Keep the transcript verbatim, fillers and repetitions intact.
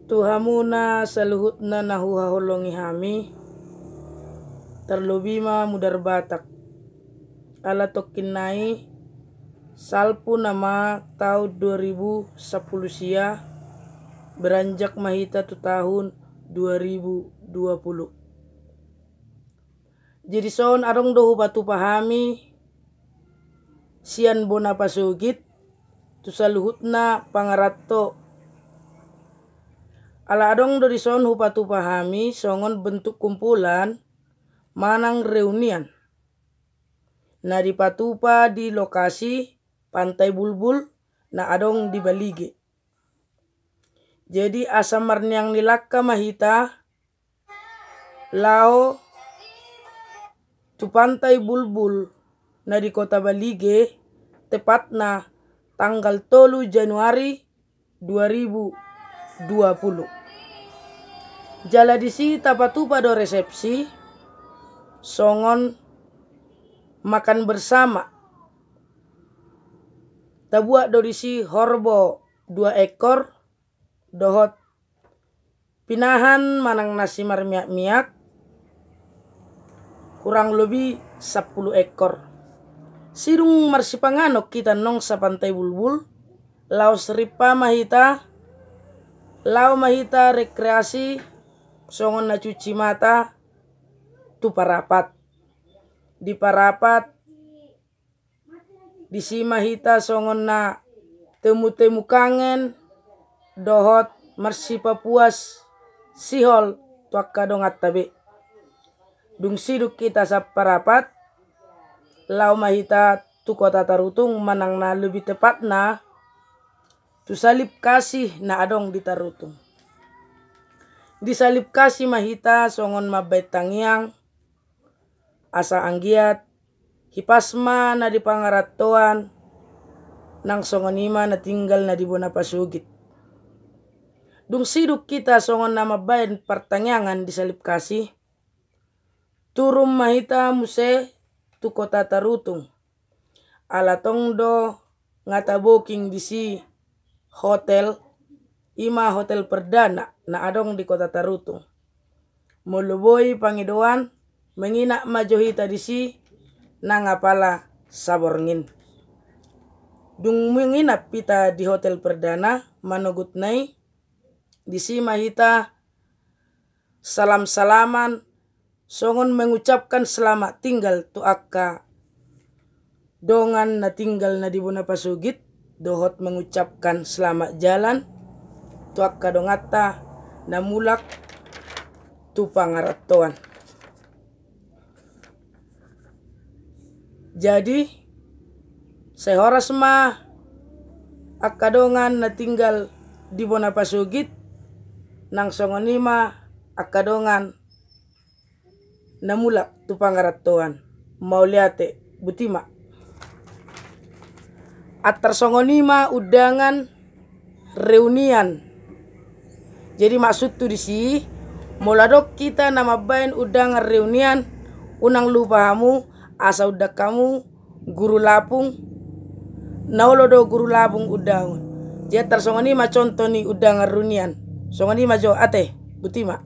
Tu hamuna saluhutna na huhaholongi hami, tarlobi ma mudar Batak. Ala tongkin nai, salpu nama taon dua ribu sampulu sia, beranjak ma hita tu tahun dua ribu dua puluh. Jadi songon adong do hupatupa hami sian bona pasogit tu saluhutna pangaranto. Ala adong do dison hupatupa hami songon bentuk kumpulan manang reunian na dipatupa di lokasi Pantai Bulbul na adong di Balige. Jadi asa marniang ni langka ma hita laho tu Pantai Bulbul na di Kota Balige, tepatna tanggal tolu Januari dua ribu dua puluh. Jala disi tapatupa do resepsi songon makan bersama. Tabuat do disi horbo dua ekor, dohot pinahan manang nasi marmiak-miak kurang lobi sampulu ekor. Sidung marsipanganon hita nong sa-Pantai Bulbul, laos rimpa ma hita, laho ma hita rekreasi songon na cuci mata tu Parapat. Di Parapat disi ma hita songon na temu-temu kangen dohot marsipapuas sihol tu angka donganta be. Dung sidung hita sa-Parapat, laho ma hita tu Kota Tarutung manang na lobi tepatna tu Salib Kasih na adong di Tarutung. Di Salib Kasih ma hita songon mambaen tangiang asa anggiat hipas ma na di pangarantoan nang songon i ma na tinggal na di bona pasogit. Dung sidung hita songon na mambaen partangiangan di Salib Kasih, turun ma hita muse tu Kota Tarutung. Ala tong do nga taboking disi hotel, i ma Hotel Perdana na adong di Kota Tarutung. Molo boi pangidoan, menginap ma jo hita disi nang apala saborngin. Dung menginap hita di Hotel Perdana, manogot na i, disi ma hita salam-salaman songon mengucapkan selamat tinggal tu angka dongan na tinggal na di bona pasogit, dohot mengucapkan selamat jalan tu angka donganta na mulak tu pangarantoan. Jadi sai horas ma angka dongan na tinggal di bona pasogit, nang songon i ma angka dongan na mulak tu pangarantoan. Mauliate, botima. Antar songon i ma undangan reunian. Jadi maksudhu disi, molo adong hita na mambaen undangan reunian, unang lupa hamu asa undang hamu guru lapung, na olo do guru lapung undangon. Jadi antar songon i ma contoh ni undangan reunian. Songon i ma jo, ate, botima.